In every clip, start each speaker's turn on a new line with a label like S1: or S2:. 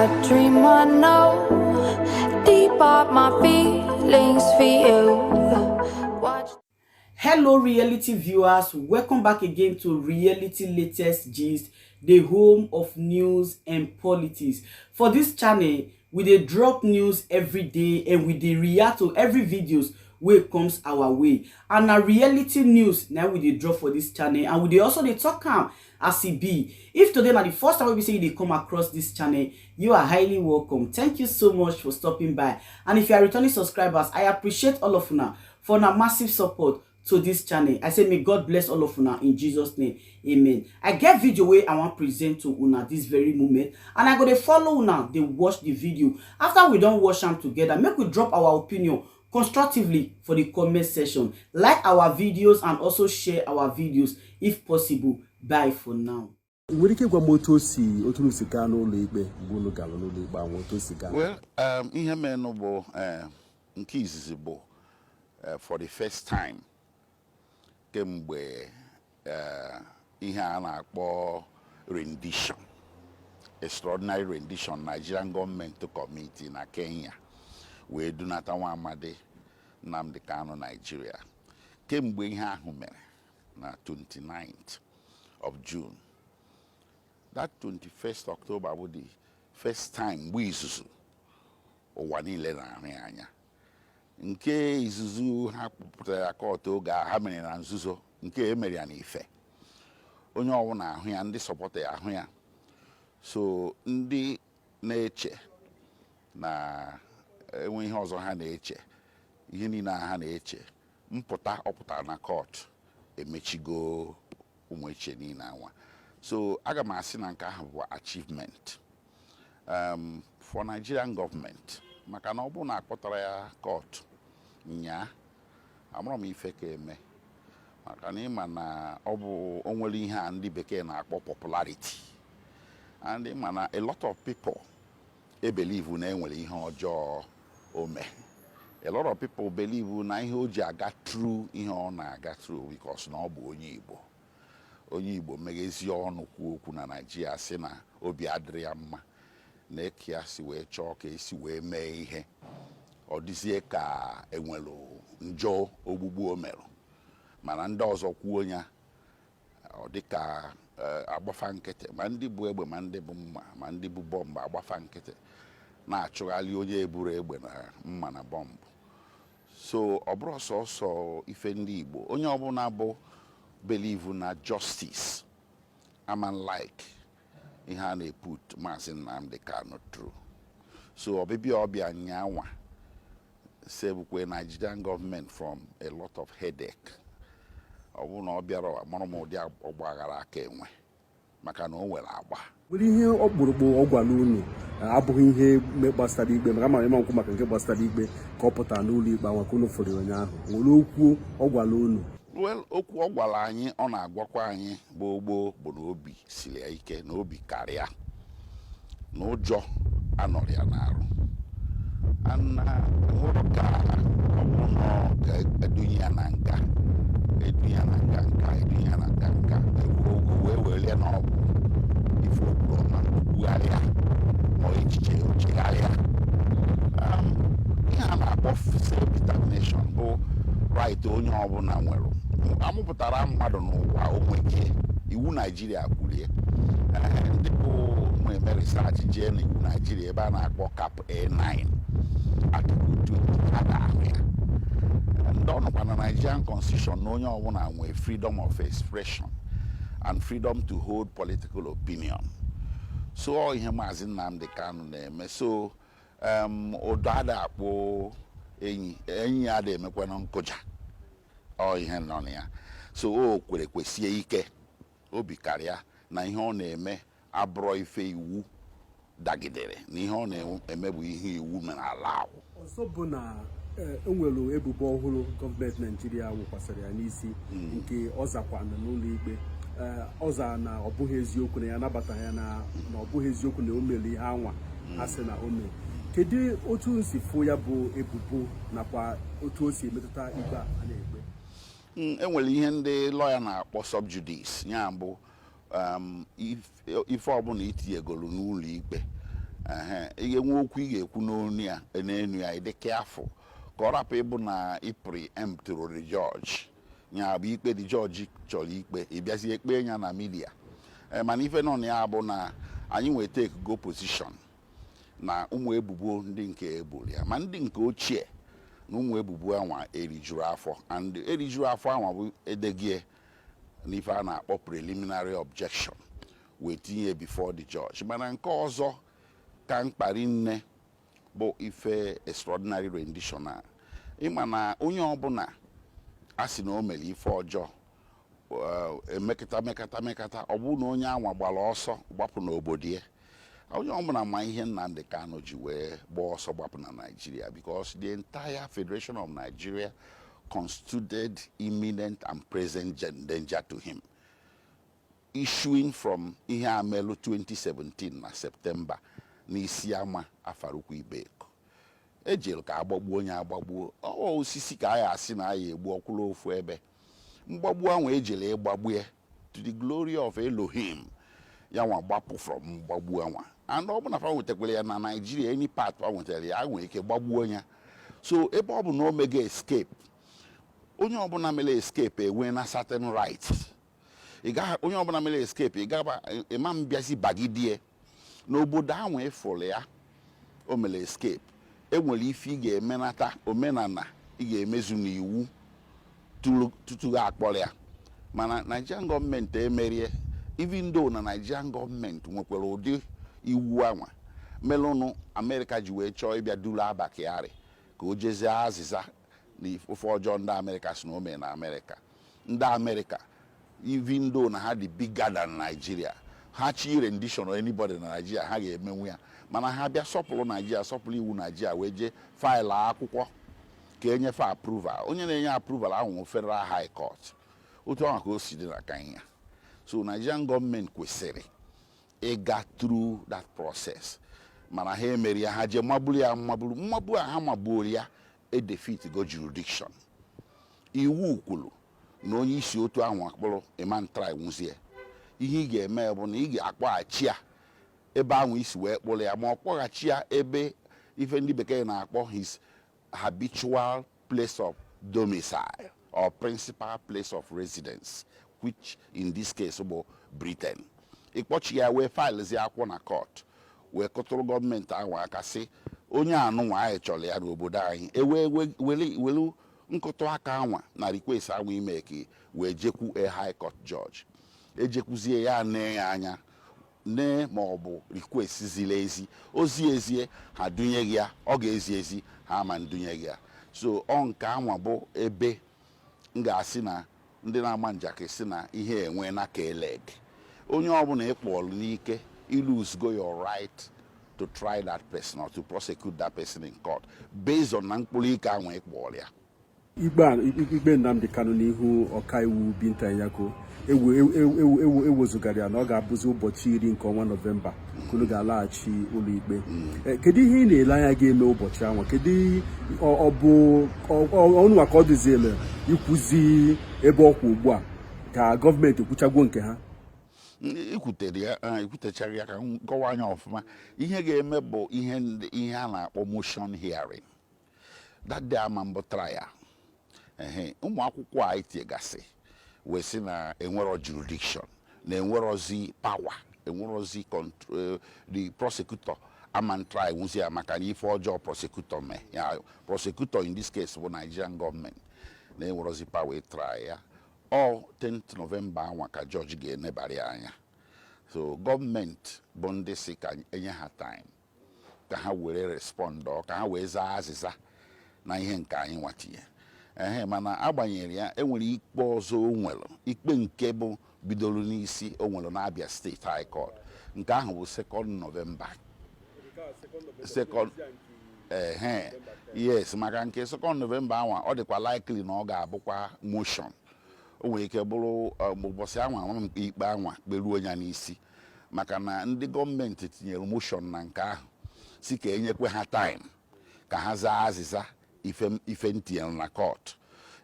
S1: A dream I know. Deep are my feelings for you. Watch.
S2: Hello reality viewers, welcome back again to Reality Latest Gist, the home of news and politics. For this channel, we dey drop news every day and we dey react to every videos wey comes our way. And na reality news na we dey drop for this channel, and we dey also dey talk am as e be. If today na the first time wey be say you dey come across this channel, you are highly welcome. Thank you so much for stopping by. And if you are returning subscribers, I appreciate all of una for una massive support to this channel. I say may God bless all of una in Jesus' name. Amen. I get video wey I wan present to una this very moment, and I go dey follow una dey watch the video. After we don watch am together, make we drop our opinion constructively for the comment section. Like our videos and also share our videos if possible. Bye for now.
S3: Ị nwere ike ịgwa m otu o si, otu unu si gaa n'ụlọ ikpe, mgbe unu gara n'ụlọ ikpe ahụ, otu o si gaa?
S4: Well, ihe menụ bụ nke izizi bụ for the first time kemgbe ihe a na-akpọ rendition, extraordinary rendition Nigerian gọọmenti committee na Kenya wee dunata nwa amadi Nnamdi Kanu Nigeria. Kemgbe ihe ahụ mere na 29th of June, that 21st October bụ the first time, mgbe izuzu ụwa niile na-ahụ ya anya. Nke izuzu ha kpụpụtara ya court oge a, ha mere na nzuzo. Nke e mere ya n'ife, onye ọbụla ahụ ya, ndị supporter ya ahụ ya. So ndị na-eche na enwe ihe ọzọ ha na-eche, ihe niile ha na-eche, mpụta ọ pụtara na court emechigo ụmụ eche niile anwa. So aga m asị na nke ahụ bụ achievement for Nigerian government, maka na ọ bụrụ na akpọtara ya court nyaa, amụrụ m ife ka eme, maka na ịma na ọ bụ o nwere ihe a ndị bekee na-akpọ popularity, and ịma na a lot of people e believe na enwere ihe ọjọọ o mee. A lot of people believe na ihe o ji aga through ihe ọ na-aga through because na ọ bụ onye Igbo. Onye Igbo meghezie ọnụ kwuo okwu na Naịjirịa, sị na obi adịrị ya mma na eke ya si wee chọọ ka esi wee mee ihe, ọ dịzie ka enwere njọ ogbugbu o merụ. Mana ndị ọzọ kwuo ya, ọ dịka agbafa nkịtị, ma ndị bụ egbe, ma ndị bụ mma, ma ndị bụ bọmbụ, agbafa nkịtị na-achụgharị onye eburu egbe na mma na bọmbụ. So ọ bụrụ sọsọ ife ndị Igbo, onye ọbụla bụ believe na justice ama like ihe a na-eput Maazị Nnamdi Kanu through. So ọbịbịa ọbịa nyanwa sevukwe Nigerian government from a lot of headache. Ọ bụrụ na ọ bịara, mara m ụdị ọgba aghara aka enwe, maka na o nwere agba.
S3: Nwere ihe ọkpụrụkpụ ọ gwara unu abụghị ihe gbasara ikpe, maka ama ịma nkwụ maka nke gbasara ikpe ka ọ pụtara n'ụlọ ikpe ahụ ka unu fụrụ ụnyaahụ? Nwere okwu ọ gwara unu?
S4: Well, okwu ọ gwara anyị, ọ na-agwakwa anyị gboo gboo, bụ na obi siri ya ike, na obi karịa, na ụjọ anọrọ ya n'arụ, na nwụrụ ka ọ bụ nọ ka edunye ya na nga, edunye ya na nga nka, edunye ya na nga nka ogo wee welie na ọ bụ ife okwuru ọma okwugharịa ma echiche ochegharịa. Ihe a na-akpọ self determination bụ right onye ọbụla nwere. Amụpụtara mmadụ n'ụwa, o nweke iwu Naijiria kwurie. Ndị bụ eme research jee n'iwu Naijiria ebe a na-akpọ Cap A9, Article 20, a ga-ahụ ya. Ndị ọ nọkwa na Nigerian Constitution na onye ọbụla nwee freedom of expression and freedom to hold political opinion. So ọ ihe Maazị Nnamdi Kanu na-eme. So ụdọ ada akpụ enyi, enyi ya ada emekwana nkụja. Ọ ihe nọ na ya. So o kwere kwesie ike, obi karịa na ihe ọ na-eme abụrọ ife iwu dagidere, na ihe ọ na-eme bụ ihe iwu mere ala ahụ.
S3: Ọzọ bụ na enwere ebubo ọhụrụ gọọmenti Naijiria wụkwasịrị ya n'isi, nke ọ zakwana n'ụlọ ikpe. Ọ zara na ọ bụghị eziokwu, na ya anabataghị ya, na ọ bụghị eziokwu na o mere ihe anwa a sị na o mere. Kedu otu o si fụ ya bụ ebubo, nakwa otu o si emetụta ikpe a a na-ekpe?
S4: Enwere ihe ndị lọya na-akpọ sub judice, ya bụ ife ọbụla itinyegoro n'ụlọ ikpe. Ehe, ị ga-enwe okwu ị ga-ekwu n'onu ya, n'enu ya, ịdị careful ka ọ rapụ ịbụ na ị preemptụrụ the judge. Ya bụ ikpe the judge chọrọ ikpe, ị bịazie ekpe ya na media. Ee, mana ife nọ na ya bụ na anyị nwee take go position na ụmụ ebubo ndị nke eburu ya, ma ndị nke ochie na ụmụ ebubo anwa erijuru afọ, and erijuru afọ anwa bụ edegie n'ife a na-akpọ preliminary objection, wee tinye before the judge. Mana nke ọzọ ka mkpari nne bụ ife extraordinary rendition a. Ịma na onye ọbụla a sị na o mere ife ọjọọ, emekata mekata mekata, ọ bụrụ na onye anwa gbara ọsọ gbapụ n'obodo ya, onye ọbụla ma ihe Nnamdi Kanu ji wee gbaa ọsọ gbapụ na Nigeria, because the entire Federation of Nigeria constituted imminent and present danger to him, issuing from ihe amelụ 2017 na September n'isi ama Afarukwu Ibeku. Ejelu ka agbagbuo onye agbagbuo ọ osisi ka a ya asị na aya egbu ọkwụrụ ofu ebe. Mgbagbu ahụ ejele ịgbagbu ya, to the glory of Elohim, ya nwa gbapụ from mgbagbu anwa. And ọ bụ na fa nwetakwara ya na Nigeria, any part fa nwetara ya, nwere ike gbagbuo ya. So ebe ọ bụ na o mega escape, onye ọbụla mere escape enwee na certain rights. Ị gaghị, onye ọbụla mere escape, ị gaba ịma mbịazi bagidie n'obodo ahụ ịfụrụ ya o mere escape. Enwere ife ị ga-emenata, omenala ị ga-emezu n'iwu tutu gị akpọrọ ya. Mana Nigerian gọọmenti emerie, even though na Nigerian gọọmenti nwekwara ụdị iwu anwa melụnụ Amerịka ji wee chọọ ịbịa duru Abba Kyari ka o jezie azịza na ife ọjọọ ndị Amerịka si na o mere na Amerịka. Ndị Amerịka, even though na ha dị bigger than Nigeria, ha chi rendition or anybody na Nigeria, ha ga-emenwu ya. Mana ha bịa sọpụrụ Nigeria, sọpụrụ iwu Nigeria, wee jee file akwụkwọ ka enyefe approval. Onye na-enye approval ahụ Federal High Court. Otu ahụ ka o si dị na Kenya. So Nigerian gọọmenti kwesịrị ịga through that process, mana ha emeri ya. Ha jee magburu ya, magburu mmagbu a ha magbuoro ya, edefeat go jurisdiction. Iwu kwuru na onye isi otu ahụ akpụrụ iman try nwụzie, ihe ị ga-eme bụ na ị ga-akpọghachi ya ebe ahụ isi wee kpụrụ ya, ma ọ kpọghachi ya ebe ife ndị bekee na-akpọ his habitual place of domicile or principal place of residence, which in this case bụ Britain. Ịkpọchi ya wee filezie akwụkwọ na court, wee kụtụrụ gọọmenti ahụ aka sị onye anụnwa anyị chọrọ ya n'obodo anyị. Ewee welu nkụtụ aka anwa na request anwa ime ka wee jekwu a high court judge, ejekwuzie ya nee ya anya, nee ma ọ bụ request ziri ezi, ozi ezie ha dunye gị ya, ọ ga-ezi ezi ha ama ndunye gị ya. So ọ nke anwa bụ ebe m ga-asị na ndị na-ama njakịrị sị na ihe enwe na ka eleg onye ọbụla ịkpọrọ n'ike, lose go your right to try that person or to prosecute that person in court based on na mkpụrụ ike ahụ ịkpọrọ ya.
S3: Ikpe a, ikpe Nnamdi Kanu n'ihu ọkaiwu Binta Nyako, ewu ewu ewu ewezugara ya na ọ ga-abụzi ụbọchị 10 nke ọnwa Nọvemba ka unu ga-alaghachi ụlọ ikpe. Kedu ihe ị na-ele anya ga-eme ụbọchị ahụ? Kedu ọ bụ ọnụnwa ka ọ dịziele ikwuzi ebe ọkwa ugbu a ka gọọmenti ekwuchagwo nke ha?
S4: Ikwutere ya, ikwutechara ya. Ka m kọwaa anya ọfụma, ihe ga-eme bụ ihe ihe a na-akpọ motion hearing that day, ama mbụ trial. Ehe, ụmụ akwụkwọ a etinyegasị wee sị na enwero jurisdiction, na enwerozi power, enwerozi control, the prosecutor ama try nwụzi ya maka na ife ọjọọ prosecutor mee ya. Prosecutor in this case bụ Nigerian government, na enwerozi power try ya. Ọ 10th November anwa ka judge ga-enebara ya anya. So gọọmenti bụ ndị si ka enye ha time ka ha were respond, ọ ka ha wee zaa azịza na ihe nke anyị nwatinye. Ehe, mana agbanyere ya, enwere ikpe ọzọ o nwere, ikpe nke bụ bidoro n'isi o nwere n'Abia State High Court. Nke ahụ bụ 2nd November, second, ehe, yes. Maka nke 2nd November anwa, ọ dịkwa likely na ọ ga-abụkwa motion. O nwere ike bụrụ ụbọchị anwa anwa ikpe anwa kperuo ya n'isi, maka na ndị gọọmenti tinyere motion na nke ahụ si ka enyekwe ha time ka ha zaa azịza ife ntinyere na court.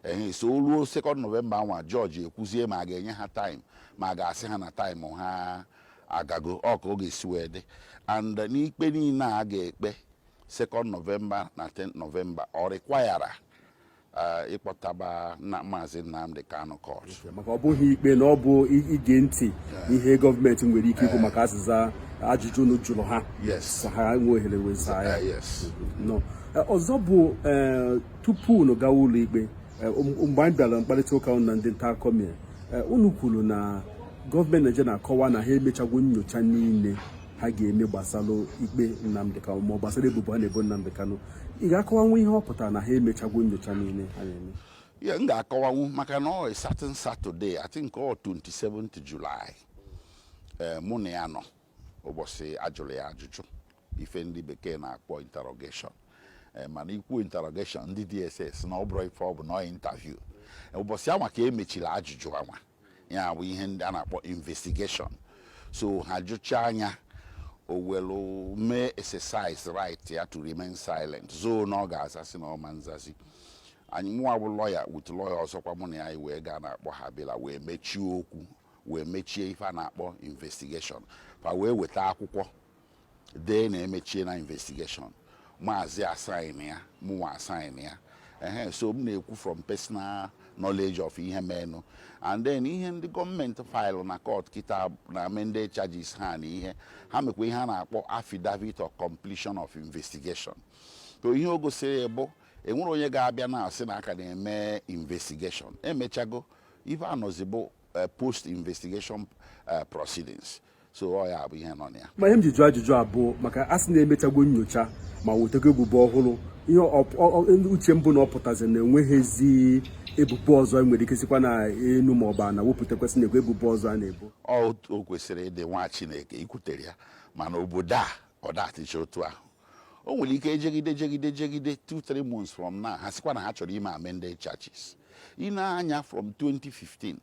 S4: Ehe, so o ruo 2nd November anwa, jọji ekwuzie ma a ga-enye ha time, ma a ga-asị ha na time ha. Agago ọ ka ọ ga-esi wee dị. And n'ikpe niile a ga-ekpe 2nd November na 10th November, ọ require ịkpọtaba na Maazị Nnamdi Kanu court.
S3: Maka ọ bụghị ikpe, na ọ bụ ige ntị ihe gọọmenti nwere ike ikwu maka azịza ajụjụ unu jụrụ ha, ka ha nwee ohere wee zaa ya.
S4: Yes.
S3: Nọ. Ọzọ bụ, tupu unu gawa ụlọ ikpe, mgbe anyị bịara mkparịta ụka unu na ndị nta akụkọ mere, unu kwuru na gọọmenti Naịjirịa na-akọwa na ha emechagwo nyocha niile ha ga-eme gbasara ikpe Nnamdi Kanu ma ọ gbasara ebubo ha na-ebo Nnamdi Kanu. Ị ga-akọwanwu ihe ọ pụtara na ha emechagwo nyocha niile ha na-eme?
S4: Yeah, m ga-akọwanwu, maka na ọ a certain Saturday, I think ọ 27th July, mụ na ya nọ ụbọchị ajụrụ ya ajụjụ, ife ndị bekee na-akpọ interrogation. Mana ikwu interrogation, ndị DSS na ọ bụrụ ife ọ bụ na ọ interview. Ụbọchị anwa ka emechiri ajụjụ anwa, ya bụ ihe ndị a na-akpọ investigation. So ha jụchaa anya, o welu mee exercise right ya to remain silent, so na ọ ga-azasị na ọma nzazi. Anyị, mụnwa bụ lọya with lọya ọzọkwa, mụ na ya wee gaa na-akpọ ha bịara wee mechie okwu, wee mechie ife a na-akpọ investigation. Fa wee weta akwụkwọ dee na emechie na investigation. Maazị asign ya, mụnwa asign ya. Ehe, so m na-ekwu from personal knowledge of ihe menụ. And then ihe ndị gọọmenti file na court kịta na amended charges ha na ihe ha mekwa, ihe a na-akpọ affidavit of completion of investigation. So ihe o gosiri bụ enwere onye ga-abịa na asị na aka na-eme investigation. Emechago ife anọzi bụ post investigation proceedings. So ọ ya bụ ihe nọ na ya.
S3: Ma ihe m ji jụọ ajụjụ a bụ maka a sị na-emechagwo nyocha ma wetago ebubo ọhụrụ. Ihe uche mbụ na ọ pụtazi na enweghịzi ebubo ọzọ enwere ike sikwa na enu ma ọ bụ ana wepụtakwasị na ekwe ebubo ọzọ a na-ebo.
S4: Ọ o kwesịrị ịdị, nwa Chineke ikwutere ya, mana obodo a ọ datịcha otu ahụ. O nwere ike ejegide jegide jegide, 2-3 months from now, ha sịkwa na ha chọrọ ime amended charges. Ị na-anya from 2015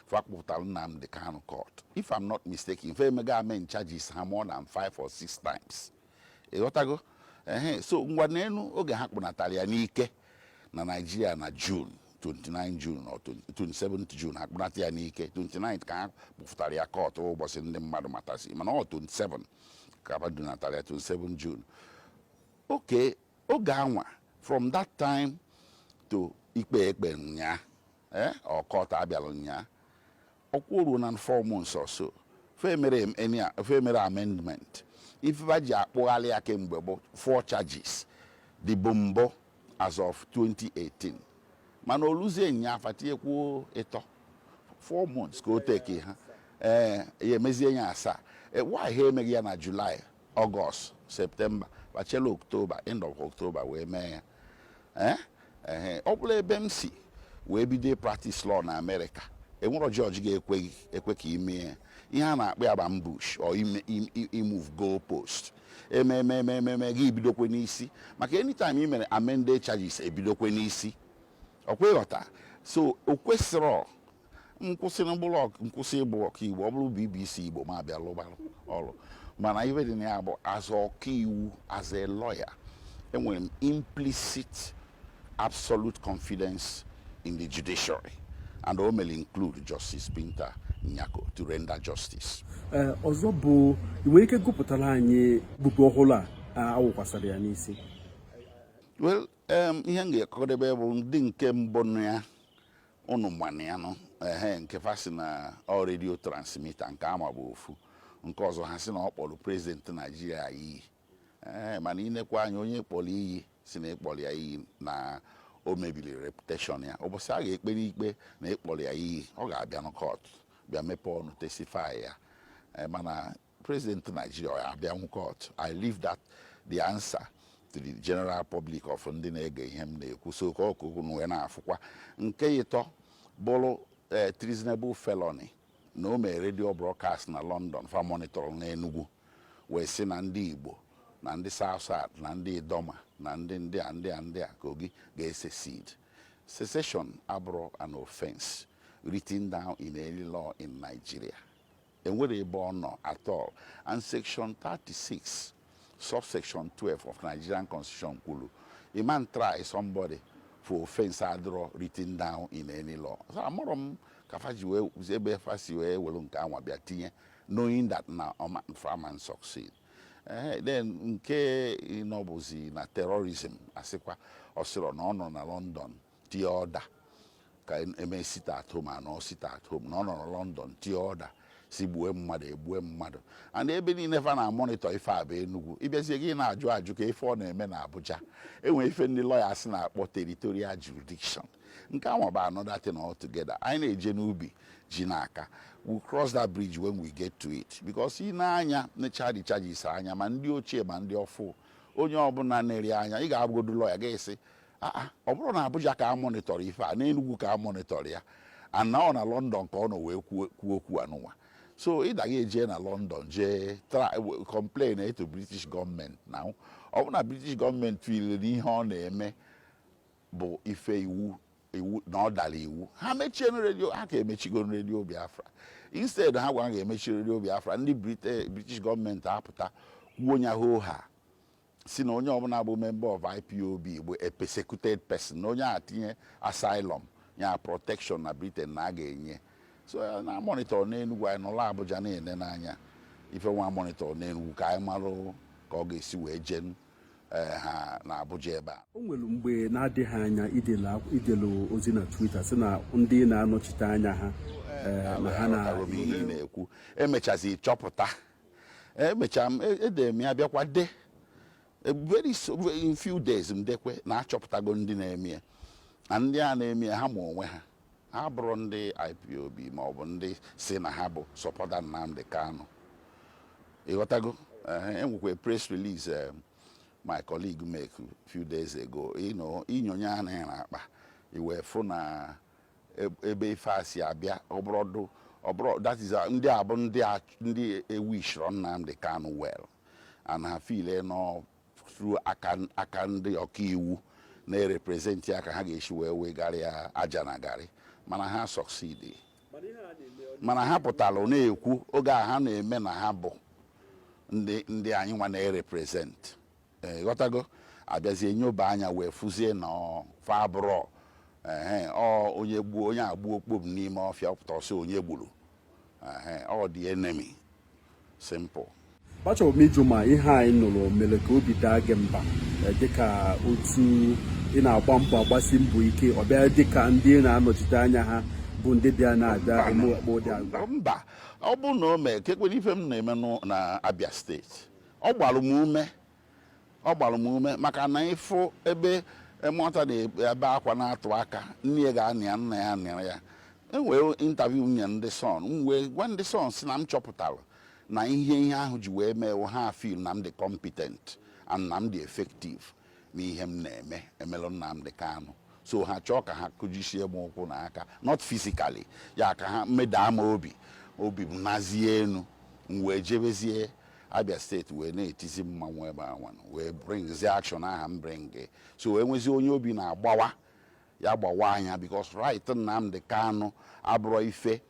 S4: fakpụtara Nnamdi Kanu court, if I'm not mistaken, fe emega amend charges ha more than five or six times. Ịghọtago? Ehe, so ngwa, n'elu oge ha kpụnatara ya n'ike na Nigeria na June 29, June or 27 June, ha kpụnata ya n'ike. 29 ka ha kpụfụtara ya court, ụbọchị ndị mmadụ matasi, mana ọ 27 ka ha dunatara ya, 27 June. Okay, oge anwa, from that time to ikpe ekpe nya, ọ court abịala nya, ọkwụ ruo na 4 months or so, fe mere fe mere amendment. Ife ji akpụghalị ya kemgbe bụ four charges dị bụ mbụ as of 2018, mana oluzie nya afa tinyekwuo ịtọ. 4 months ka o teke ha, ee, ya emezie ya asaa. Why ha emeghị ya na July, August, September, bachela October, end of October wee mee ya? Ee, ehe, ọ bụla ebe m si wee bido practice law na America, enwero judge ga-ekwe ekwe ka ime ya. Ihe a na-akpọ ya bụ ambush or imove goal post. Eme eme eme eme eme, gị ebidokwe n'isi, maka anytime ị mere amended charges, ebidokwe n'isi. Ọkwa ịghọta? So o kwesịrọ nkwụsị na mkpụrụ nkwụsị ịbụ ọkaiwu. Ọ bụrụ BBC Igbo ma abịa lụbalụ ọrụ, mana ife dị na ya bụ, as ọkaiwu, as a lawyer, enwere m implicit absolute confidence in the judiciary, and o may include Justice Binta Nyako to render justice.
S3: Ee, ọzọ bụ, ị nwere ike gụpụtara anyị ebubo ọhụrụ a awụkwasara ya n'isi?
S4: Well, ihe m ga-akọdebe bụ ndị nke mbụ na ya unu mana ya nụ, ehe, nke fa sị na ọ radio transmitter, nke ama bụ ofu. Nke ọzọ, ha sị na ọ kpọrọ president Naijiria iyi. Ee, mana inekwa anya, onye kpọrọ iyi si na ịkpọrọ ya iyi na o mebiri reputation ya, ụbọchị a ga-ekpe n'ikpe na ịkpọrọ ya iyi, ọ ga-abịa na court bịa mepee ọnụ testify ya. Ee, mana president Naijiria ọ ya abịanwu court? I leave that the answer to the general public of ndị na-ege ihe m na-ekwu. So ka ọkụkụ wee na-afụkwa nke ịtọ bụrụ treasonable felony na o mere radio broadcast na London, fa monitor n'Enugu, wee sị na ndị Igbo na ndị South South na ndị Idoma na ndị a ndị a ndị a Kogi ga-esecede. Secession abụrụ an offense written down in any law in Nigeria. Enwere ebe ọ nọ at all. And section 36 subsection 12 of Nigerian Constitution kwuru, a man try somebody for offense adịrọ written down in any law. So amụrụ m ka fa ji wee ebe fa si wee welu nke anwa bịa tinye. Knowing that na ọma fa succeed. Then nke ịnọbụzi na terrorism, asịkwa ọ sịrọ na ọ nọ na London tie order ka eme sit at home, anọ sit at home, na ọ nọ na London tie order si gbue mmadụ, egbue mmadụ. And ebe niile fa na monitor ife a bụ Enugu. Ịbịazie, gị na-ajụ ajụ ka ife ọ na-eme na Abuja. Enwere ife ndị lawyers na-akpọ territorial jurisdiction. Nke anwa bụ another thing altogether. Anyị na-eje n'ubi ji n'aka. We cross that bridge when we get to it, because ị na-anya necha the charges anya, ma ndị ochie ma ndị ọfụ, onye ọbụla na-eri anya, ị ga-abụgodu lawyer ga-esi, "Ah, ọ bụrụ na Abuja ka a monitorọ ife a, n'Enugu ka a monitorọ ya, ana ọ na London ka ọ nọ wee kwuo okwu anụnwa." So ị daga eje na London jee complain to British gọọmenti. Na ọ bụ na British gọọmenti feel na ihe ọ na-eme bụ ife iwu na ọ dara iwu, ha mechie redio ha, ka emechigo Redio Biafra. Instead ha gwara ga-emechi Redio Biafra, ndị British gọọmenti apụta kwuo onye ahụ ha si na onye ọbụla bụ member of IPOB bụ a persecuted person, na onye a tinye asylum ya, protection na Britain na a ga-enye. So na monitor n'Enugu, anyị nọrọ Abuja na-ene n'anya ife nwa monitor n'Enugu ka anyị marụ ka ọ ga-esi wee jee ha na Abuja ebe a.
S3: O nwere mgbe na-adịghị anya idelu ozi na Twitter sị na ndị na-anọchite anya ha na ha na
S4: Aghọtara m ihe ị na-ekwu. Emechazi chọpụta, emecha m ede m ya, bịakwa de very so, in few days m dekwe na achọpụtago ndị na-eme ya, na ndị a na-eme ya, ha ma onwe ha. Ha bụrụ ndị IPOB ma ọ bụ ndị si na ha bụ supporter Nnamdi Kanu. Ịghọtago? Enwekwa press release my colleague make few days ago. Inyonye anaghị na-akpa iwee fụ na ebe ife a si abịa, ọ bụrụ that is ndị a bụ ndị ewishọrọ Nnamdi Kanu well, and ha feel nọ through aka ndị ọkaiwu na-erepresent ya ka ha ga-esi wee wegara ya aja na garị, mana ha succeed. Mana ha pụtara na-ekwu oge a ha na-eme na ha bụ ndị anyị nwa na-erepresent. Ghọtago? Abịazie nyoba anya wee fụzie na fa abụrọ. Ehe, ọ onye gbuo onye agbuo okpom n'ime ọfịa, pụta ọsọ onye gburu. Ehe, ọ dị enemy, simple.
S3: Achọrọ m ịjụ ma ihe anyị nụrụ mere ka obi daa gị mba, dịka otu ị na-agba mbọ, agbasi mbọ ike, ọ bịa dịka ndị na-anọchite anya ha bụ ndị bịa na-abịa eme ọkpọ dị agwa.
S4: Mba, ọ bụrụ na o mee kekwere ife m na-eme na Abia Steeti, ọ gbara m ume, ọ gbara m ume, maka na ịfụ ebe nwata na-ebe akwa na-atụ aka, nne ya ga-anị ya, nna ya nịrị ya. Enwere interview m nyere ndị Sun, m wee gwa ndị Sun si na m chọpụtara na ihe ahụ ji wee mee, ha feel na m dị competent and na m dị effective n'ihe m na-eme emelụ Nnamdi Kanu. So ha chọọ ka ha kụjisie m ụkwụ na aka, not physically, ya ka ha mmedaa m obi, obi m nazie enu, m wee jebezie Abia Steeti wee na-etizi mmanwụ ebe ahụ, wee bringzie action aha m bring. So enwezi onye obi na-agbawa ya, gbawa anya, because right Nnamdi Kanu abụrọ ife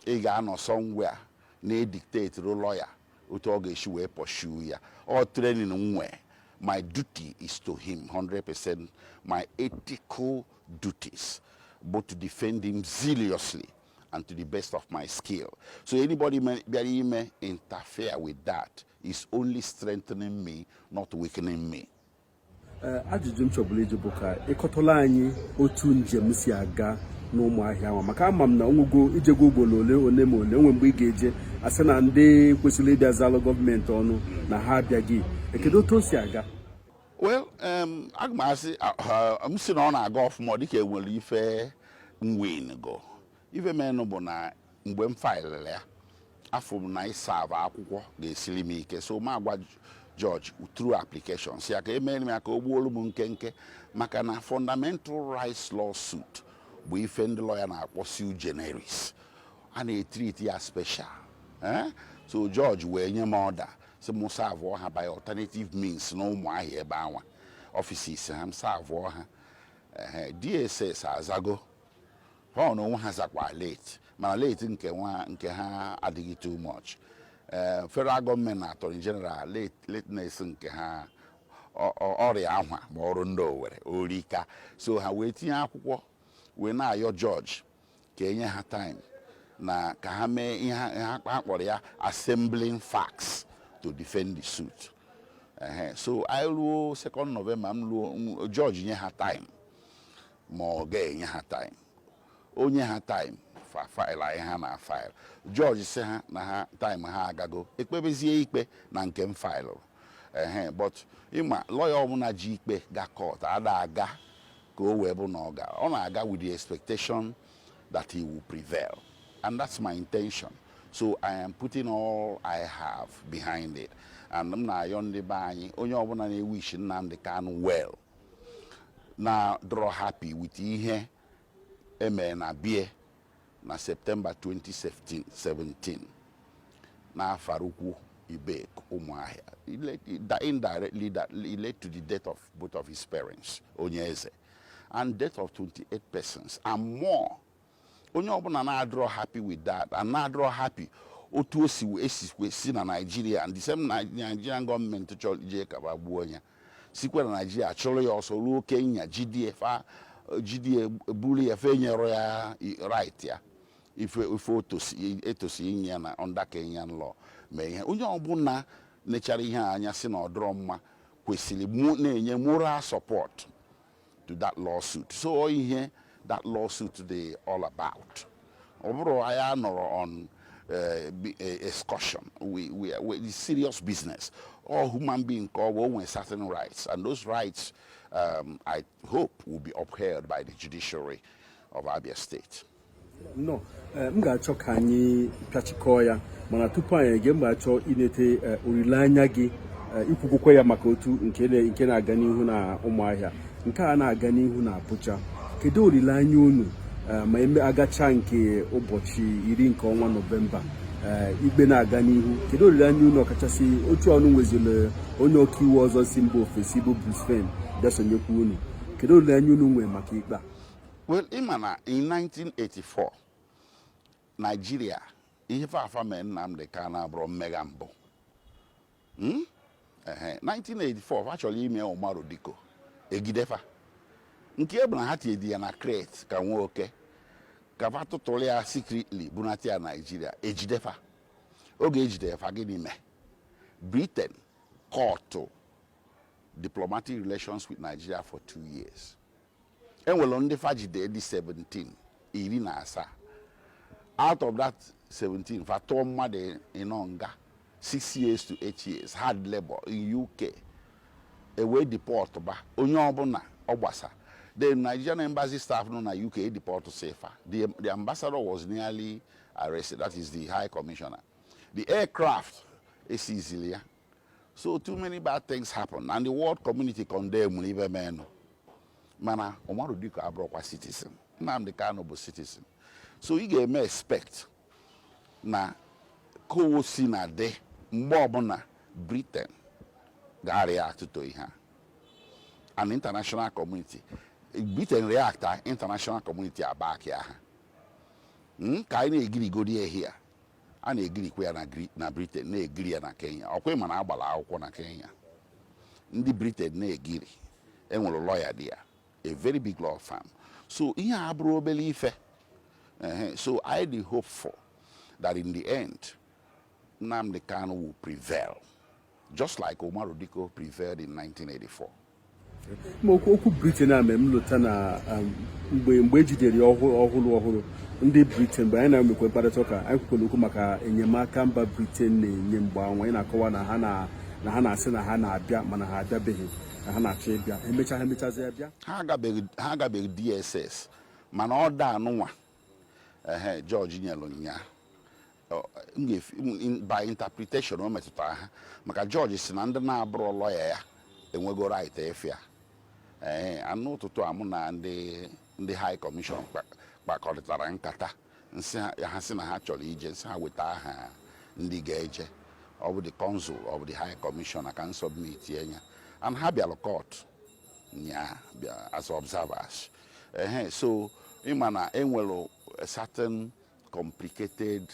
S4: ị ga-anọ somewhere na-edictate lawyer otu ọ ga-esi wee pursue ya. Ọ training m nwee, my duty is to him 100%. My ethical duties but to defend him zealously and to the best of my skill. So anybody bịara ime interfere with that is only strengthening me, not weakening me.
S3: Ee, ajụjụ m chọburu ịjụ bụ ka ịkọtụla anyị otu njem si aga n'Ụmụahịa ahụ, maka ama m na onwego ijego ugboro ole ole ma ole, onwe mgbe ị ga-eje asị na ndị kwesịrị ịbịa zalụ gọọmenti ọnụ na ha abịaghị. Ekedu otu o si aga?
S4: Well, aga m asị m sị na ọ na-aga ọfụma, dịka enwere ife win go. Ife menụ bụ na mgbe m filelụ ya, afọ m na ịserve akwụkwọ ga-esiri m ike, so m agwa George through application si ya ka emere m ya ka o gbuolu m nkenke, maka na fundamental rights lawsuit bụ ife ndị lawyer na-akpọ sui generis, a na-etreat ya special, eh? So George wee nye m order si mụ serveọ ha by alternative means na Ụmụahịa ebe anwa offices ha, m serveọ ha. Ehe, DSS azago ha na onwe ha zakwa late, mana late nke nwa nke ha adịghị too much. Ee, federal gọọmenti na attorney general, lateness nke ha ọrịa ahwa ma ọrụ ndị Owere orika. So ha wee tinye akwụkwọ wee na-ayọ jọji ka enye ha time. Na ka ha mee ihe ha kpọrọ ya assembling facts to defend the suit. Ehe, so anyị ruo 2nd November, m ruo judge nye ha time, ma ọ ga-enye ha time, onye ha time fa file anyị ha na file. Judge sị ha na ha time ha agago, ekpebezie ikpe na nke m filụrụ. Ehe, but ịma lawyer ọbụla ji ikpe ga court ada aga ka o wee bụ na ọ ga ọ na-aga with the expectation that he will prevail, and that's my intention. So I am putting all I have behind it, and m na-ayọ ndị be anyị, onye ọbụla na-ewish Nnamdi Kanu well, na draw happy with ihe emere na bie na September 2017 na Afaraukwu Ibeku Umuahia. Indirectly that it led to the death of both of his parents, Onyeze, and death of 28 persons and more. Onye ọbụla na-adịrọ happy with that and na-adịrọ happy otu o si esikwe si na Nigeria, and the same Nigerian gọọmenti chọrọ ije kaba gbuo ya, sikwa na Nigeria chụrụ ya ọsọ ruo Kenya, jidie fa, jidie buru ya, fe nyere ya right ya, ife etosi inye ya na under Kenyan law mee ihe. Onye ọbụla nechara ihe a anya si na ọ dịrọ mma kwesịrị na-enye moral support to that lawsuit. So ọ ihe that lawsuit dị all about. Ọ bụrụ anyị anọrọ on excursion, we it's serious business. All human being ka ọ bụ, o nwere certain rights, and those rights, I hope, will be upheld by the judiciary of Abia State.
S3: Nnọọ. M ga-achọ ka anyị pịachikọọ ya, mana tupu anyị ege, m ga-achọ inete olileanya gị. Ikwukwukwa ya maka otu nke na-aga n'ihu na Ụmụahịa, nke a na-aga n'ihu na Abuja. Kedu olileanya unu ma eme agacha nke ụbọchị 10 nke ọnwa Nọvemba, ikpe na-aga n'ihu? Kedu olileanya unu, ọkachasị otu ọnụ nweziri onye ọkaiwu ọzọ si mba ofesi bụ Bruce Fein bịa sonyekwa unu? Kedu olileanya unu nwee maka ikpe a?
S4: Well, ịma na in 1984, Nigeria, ihe fafa mee Nnamdi Kanu abụrụ mmegha mbụ. Ehe, 1984 fa chọrọ ime Umaru Dikko, egidefa. Nke bụ na ha tinyedi ya na crate ka nwoke ka fa tụtụrụ ya secretly bunata ya Nigeria, ejidefa. Oge ejidere fa, gịnị mee? Britain cut diplomatic relations with Nigeria for 2 years. Enwere ndị fa jide dị 17, 17. Out of that 17, fa tụọ mmadụ ịnọ nga 6 years to 8 years hard labor in UK, ewee deport ba onye ọbụla ọ gbasa. The Nigerian embassy staff nọ na UK deport sefa. The ambassador was nearly arrested, that is the high commissioner. The aircraft esizili ya. So too many bad things happen, and the world community condemn ibe menụ. Mana Umaru Dikko abụrụkwa citizen, Nnamdi Kanu bụ citizen, so ị ga-eme expect na ka o si na dị, mgbe ọbụla Britain ga-react to ihe a, an international community, Britain react, a international community abak ya ha. Ka anyị na-egirigodi ehi a, a na-egirikwa ya na Britain, na-egiri ya na Kenya. Ọkwa ịma na agbara akwụkwọ na Kenya, ndị Britain na-egiri, enwere lawyer dị ya, a very big law firm. So ihe a bụrụ obere ife. Ehe, so I dị hopeful that in the end Nnamdi Kanu will prevail, just like Umaru Dikko prevailed in 1984.
S3: Ma okwu Britain a mere m lota na mgbe ejidere ya ọhụrụ ọhụrụ ndị Britain, mgbe anyị na-emekwa mkparịta ụka, anyị kwukwara okwu maka enyemaka mba Britain na-enye. Mgbe anwa anyị na-akọwa na ha na-asị na ha na-abịa, mana ha abịabeghị, na ha na-achọ ịbịa, emecha ha emechazi abịa.
S4: Ha agabeghị DSS, mana ọ da anụnwa. Ehe, George nyelu nya by interpretation o metụtara ha, maka George si na ndị na-abụrụ lọya ya enwego right efe ya. Ee, anụ ụtụtụ a, mụ na ndị high commission kpakọrịtara nkata. Nsị ha sị na ha chọrọ ije, nsị ha weta aha ndị ga-eje, ọ bụ the consul, ọ bụ the high commissioner, ka m submit ya, and ha bịara court nya bịa as observers. Ehe, so ịma na enwere certain complicated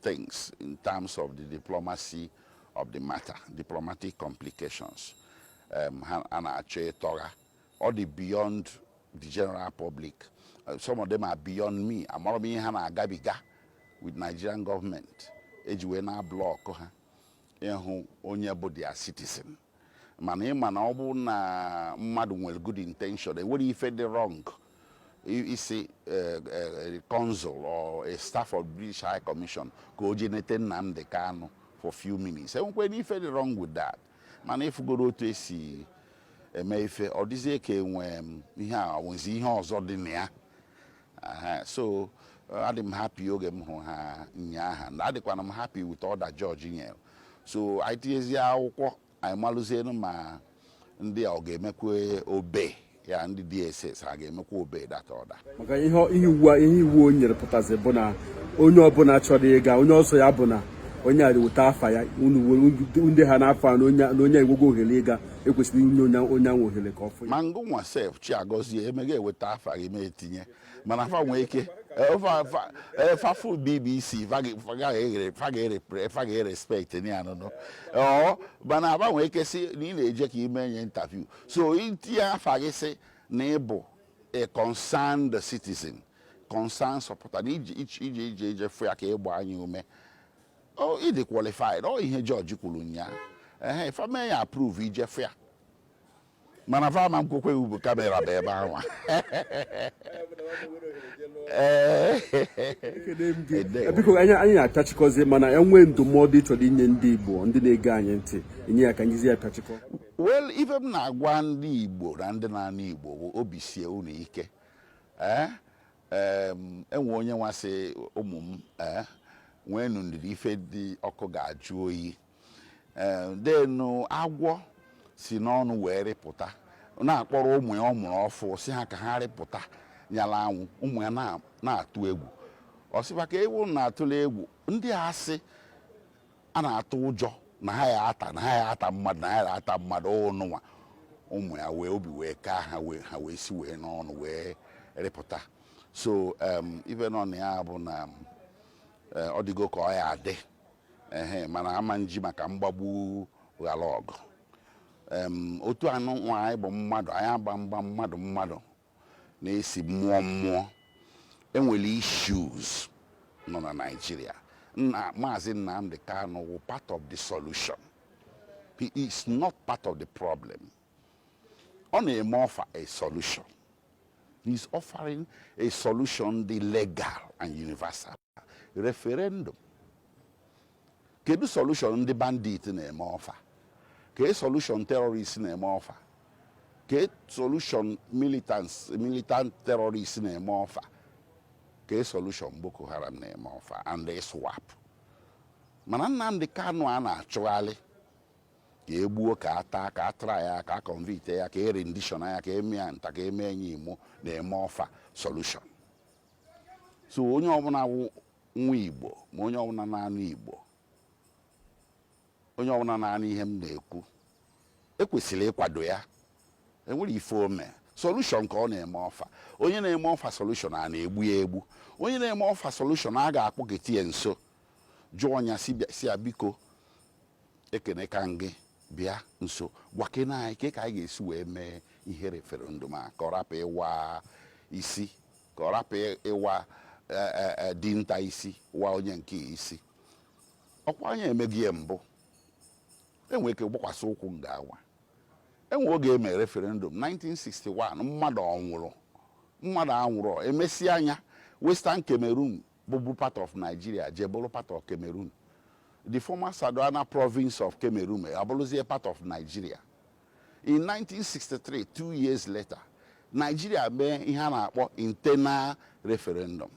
S4: things in terms of the diplomacy of the matter, diplomatic complications. Ha a na-achọ ịtọgha, ọ dị beyond the general public. Some of them are beyond me. Amara m ihe ha na-agabiga. with Nigerian government eji wee na block ha ịhụ onye bụ their citizen. Mana ịma na ọ bụ na mmadụ nwere good intention, enwere ife dị wrong isi consul or a staff of British High Commission ka o jee nete Nnamdi Kanu for few minutes. Enwekwe n'ife dị wrong with that. Mana ịfụgoro otu esi eme ife, ọ dịzie ka enwe ihe a nwezi ihe ọzọ dị na ya. Aha, so adị m happy oge m hụrụ ha nyaahụ, na adịkwana m happy with order judge nyere. So anyị tinyezie akwụkwọ, anyị malụzienu ma ndị a ọ ga-emekwa obey ya, ndị DSS ha ga-emekwa obey that order.
S3: Maka ihe iwu o nyere pụtazi bụ na onye ọbụla chọrọ ịga, onye ọsọ ya bụ na onye a weta afa ya, unu were ndị ha n'afọ a na onye enwego ohere ịga, ekwesịrị inye onye ahụ ohere ka ọ fụ ya.
S4: Ma ngụnwa sef, Chiagozie, emega eweta afa gị ma etinye, mana fa nwee ike fafu BBC fa ga-erespect ya anụnụ ọ, mana aba nwee ike si na ị na-eje ka ime nye interview. So itinye afa gị, sị na ị bụ a concerned citizen, concerned supporter, na ije ije ije ije fụ ya ka ịgba anya ume, ọ ịdị qualified. Ọ ihe jọji kwuru nya, ehe, fa mee ya approve ije fụ ya, mana fa ama nkwekwe bụ camera bụ ebe ahụ. Ee.
S3: Ekele m gị.
S4: Edewo.
S3: Biko, anyị na-apịachikọzi, mana enwee ndụmọdụ ị chọrọ inye ndị Igbo, ndị na-ege anyị ntị, enye ya ka njizi ya pịachikọ.
S4: Well, ife m na-agwa ndị Igbo na ndị na-anụ Igbo bụ obi sie unu ike. Ee, enwe onye nwasị ụmụ m, ee, nweenụ ndidi, ife dị ọkụ ga-ajụ oyi. Ee, denu agwọ si n'ọnụ wee rịpụta, na-akpọrọ ụmụ ya ọ mụrụ ọfụ, si ha ka ha rịpụta nyala anwụ. Ụmụ ya na-atụ egwu. Ọ sịkwa ka ewu na-atụle egwu ndị a sị a na-atụ ụjọ na ha ya ata, na ha ya ata mmadụ, na ha ya ata mmadụ ụnụnwa. Ụmụ ya wee obi wee kaa ha, wee ha wee si wee n'ọnụ wee rịpụta. So ife nọ na ya bụ na ọ dịgo ka ọ ya adị ehe, mana ama nji maka mgbagbu ghara ọgụ. Otu anụ nwa anyị bụ mmadụ, anyị agba mgba mmadụ, mmadụ na-esi mmụọ mmụọ. Enwere issues nọ na Nigeria. Nna Maazị Nnamdi Kanu wụ part of the solution, he is not part of the problem. Ọ na-eme offer a solution. He is offering a solution dị legal and universal referendum. Kedu solution ndị bandit na-eme offer? Ke solution terrorist na-eme offer? Ke solution militants, militant terrorist na-eme offer? Ke solution Boko Haram na-eme offer and ISWAP? Mana Nnamdi Kanu a na-achụgharị ka e gbuo, ka a taa, ka a tara ya, ka a convict ya, ka e rendition ya, ka eme ya nta, ka eme ya imo, na-eme offer solution. So onye ọbụla wụ nwa Igbo, ma onye ọbụla na-anụ Igbo, onye ọbụla na-anụ ihe m na-ekwu, ekwesịrị ịkwado ya. Enwere ife ome solution ka ọ na-eme offer. Onye na-eme offer solution, a na-egbu ya egbu? Onye na-eme offer solution, a ga-akpọketa ya nso, jụọ ya si ya, biko, ekene ka gị bịa nso, gwakene anyị ka anyị ga-esi wee mee ihe referendum a, ka ọ rapụ ịwa isi, ka ọ rapụ ịwa dinta isi, wa onye nke isi. Ọkwa anyị emeghị ya mbụ, enwere ike gbakwasị ụkwụ nga awa. Enwe oge eme referendum 1961, mmadụ ọnwụrụ, mmadụ anwụrụ. Emesịa anya Western Cameroon bụbu part of Nigeria, jee bụrụ part of Cameroon. The former Sardauna province of Cameroon abụrụzie part of Nigeria in 1963. 2 years later, Nigeria mee ihe a na-akpọ internal referendum,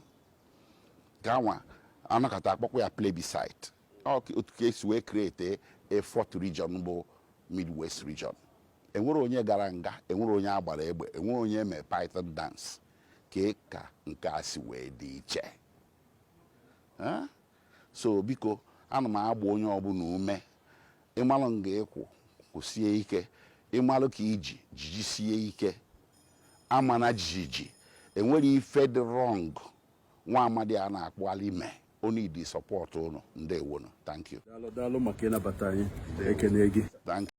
S4: ka anwa anakọta akpọkwa ya plebiscite. Ọ otu ka esi wee create a fourth region bụ Midwest region. Enwere onye gara nga, enwere onye agbara egbe, enwere onye eme python dance. Ka nke a si wee dị iche. Eh? So biko, ana m agba onye ọbụla ume, ịmalụ nga ịkwụ, kwụsie ike, ịmalụ ka iji jijisie ike, amana jijiji. Enwere ife dị wrong nwa amadi a na-akpọ alime onidi support ụnụ. Ndewonu, thank you.
S3: Daalụ, daalụ maka ịnabata anyị. Ekene gị.
S4: Thank